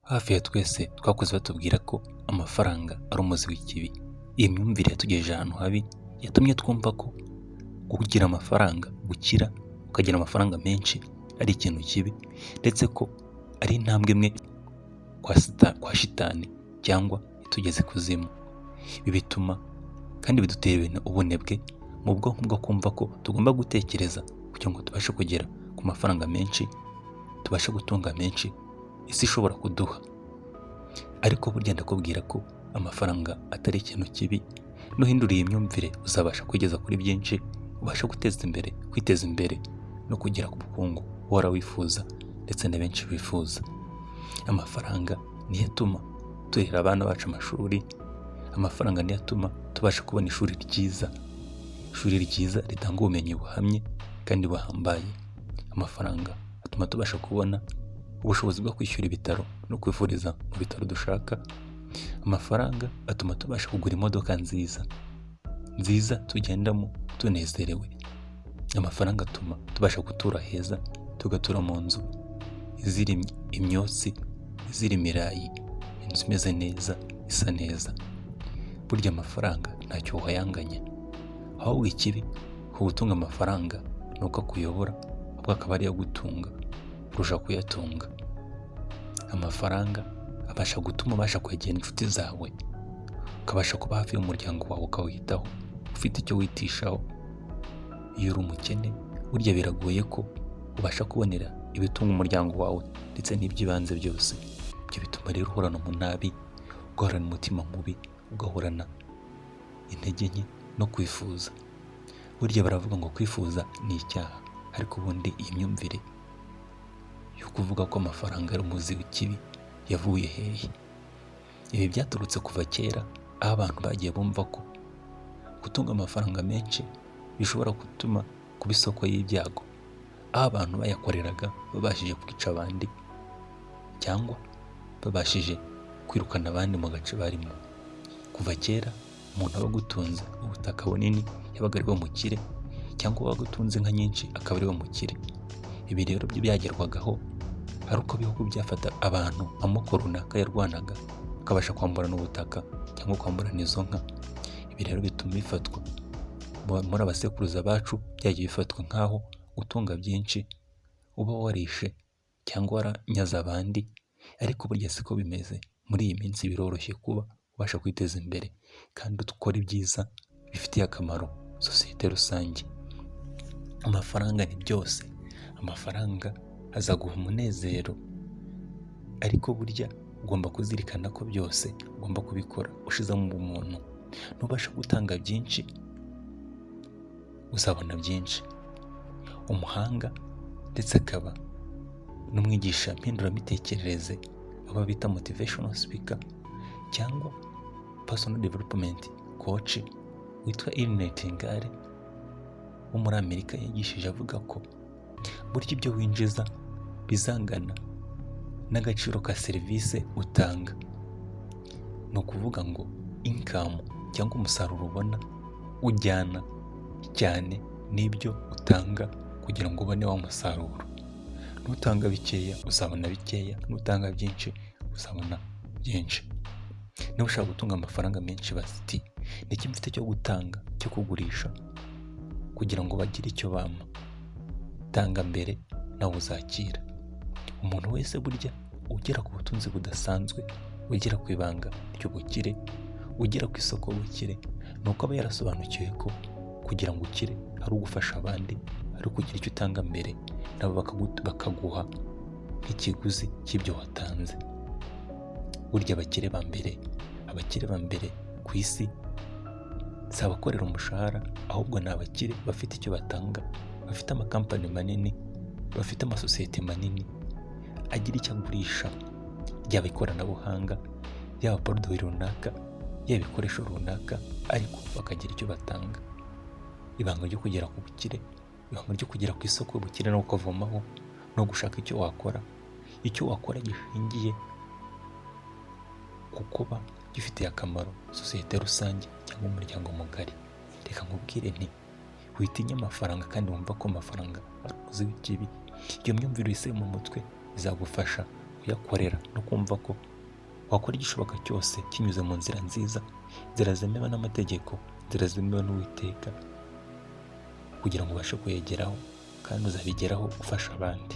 Hafi ya twese twakuze batubwira ko amafaranga ari umuzi w'ikibi. Iyi myumvire yatugejeje ahantu habi, yatumye twumva ko kugira amafaranga, gukira ukagira amafaranga menshi ari ikintu kibi, ndetse ko ari intambwe imwe kwa shitani cyangwa itugeza ikuzimu. Ibi bituma kandi bidutera ubunebwe mu bwonko bwo kumva ko tugomba gutekereza kugira ngo tubashe kugera ku mafaranga menshi, tubashe gutunga menshi isi ishobora kuduha. Ariko burya ndakubwira ko amafaranga atari ikintu kibi, nuhindura iyi myumvire uzabasha kwigeza kuri byinshi, ubashe guteza imbere, kwiteza imbere no kugera ku bukungu uhora wifuza ndetse na benshi bifuza. Amafaranga niyo atuma turihira abana bacu amashuri, amafaranga niyo atuma tubasha kubona ishuri ryiza, ishuri ryiza ritanga ubumenyi buhamye kandi buhambaye. Amafaranga atuma tubasha kubona ubushobozi bwo kwishyura ibitaro no kwivuriza mu bitaro dushaka. Amafaranga atuma tubasha kugura imodoka nziza nziza tugendamo tunezerewe. Amafaranga atuma tubasha gutura heza, tugatura mu nzu izira imyotsi, izira imirayi, inzu imeze neza, isa neza. Burya amafaranga ntacyo wayanganya, ahubwo ikibi ku gutunga amafaranga ni uko akuyobora, ahubwo akaba ariyo agutunga kurusha kuyatunga. Amafaranga abasha gutuma ubasha kwegera inshuti zawe, ukabasha kuba hafi y'umuryango wawe ukawitaho, ufite icyo witishaho. Iyo uri umukene burya biragoye ko ubasha kubonera ibitunga umuryango wawe ndetse n'iby'ibanze byose. Ibyo bituma rero uhorana umunabi, ugahorana umutima mubi, ugahorana intege nke no kwifuza. Burya baravuga ngo kwifuza ni icyaha, ariko ubundi iyi myumvire yo kuvuga ko amafaranga ari umuzi w'ikibi yavuye hehe? Ibi byaturutse kuva kera, aho abantu bagiye bumva ko gutunga amafaranga menshi bishobora gutuma kuba isoko y'ibyago, aho abantu bayakoreraga babashije kwica abandi cyangwa babashije kwirukana abandi mu gace barimo. Kuva kera umuntu wabaga atunze ubutaka bunini yabaga ari we mukire, cyangwa uwabaga atunze inka nyinshi akaba ari we mukire. Ibi rero byo byagerwagaho ari uko ibihugu byafata abantu amoko runaka yarwanaga akabasha kwamburana ubutaka cyangwa kwamburana izo nka. Ibi rero bituma bifatwa muri abasekuruza bacu, byagiye bifatwa nk'aho gutunga byinshi uba warishe cyangwa waranyaze abandi, ariko burya siko bimeze. Muri iyi minsi biroroshye kuba ubasha kwiteza imbere kandi ukora ibyiza bifitiye akamaro sosiyete rusange. Amafaranga ni byose, amafaranga azaguha umunezero, ariko burya ugomba kuzirikana ko byose ugomba kubikora ushizemo ubumuntu. Nubasha gutanga byinshi uzabona byinshi. Umuhanga ndetse akaba n'umwigisha mpinduramitekerereze, abo bita motivational speaker cyangwa personal development coach, witwa Earl Nightingale wo muri Amerika, yigishije avuga ko burya ibyo winjiza bizangana n'agaciro ka serivisi utanga. Ni ukuvuga ngo income cyangwa umusaruro ubona ujyana cyane n'ibyo utanga kugira ngo ubone wa musaruro. Nutanga bikeya uzabona bikeya, nutanga byinshi uzabona byinshi. Niba ushaka gutunga amafaranga menshi, bati ni iki mfite cyo gutanga, cyo kugurisha kugira ngo bagire icyo bampa? Tanga mbere nawe uzakira. Umuntu wese burya ugera ku butunzi budasanzwe, ugera ku ibanga ry'ubukire, ugera ku isoko y'ubukire, ni uko aba yarasobanukiwe ko kugira ngo ukire ari ugufasha abandi, ari ukugira icyo utanga mbere, nabo bakaguha nk'ikiguzi cy'ibyo watanze. Burya abakire ba mbere ku isi si abakorera umushahara, ahubwo ni abakire bafite icyo batanga, bafite amakampani manini, bafite amasosiyete manini agira icyo agurisha, ryaba ikoranabuhanga, yaba produit runaka, yaba ibikoresho runaka, ariko bakagira icyo batanga. Ibanga ryo kugera ku bukire, ibanga ryo kugera ku isoko y'ubukire no kukavomaho, no gushaka icyo wakora gishingiye ku kuba gifitiye akamaro sosiyete rusange cyangwa umuryango mugari. Reka nkubwire nti witinya amafaranga kandi wumva ko amafaranga ari umuzi w'ikibi. Iyo myumvire uyise mu mutwe izagufasha. Kuyakorera no kumva ko wakora igishoboka cyose kinyuze mu nzira nziza, inzira zemewe n'amategeko, inzira zemewe n'Uwiteka, kugira ngo ubashe kuyageraho, kandi uzabigeraho ufasha abandi.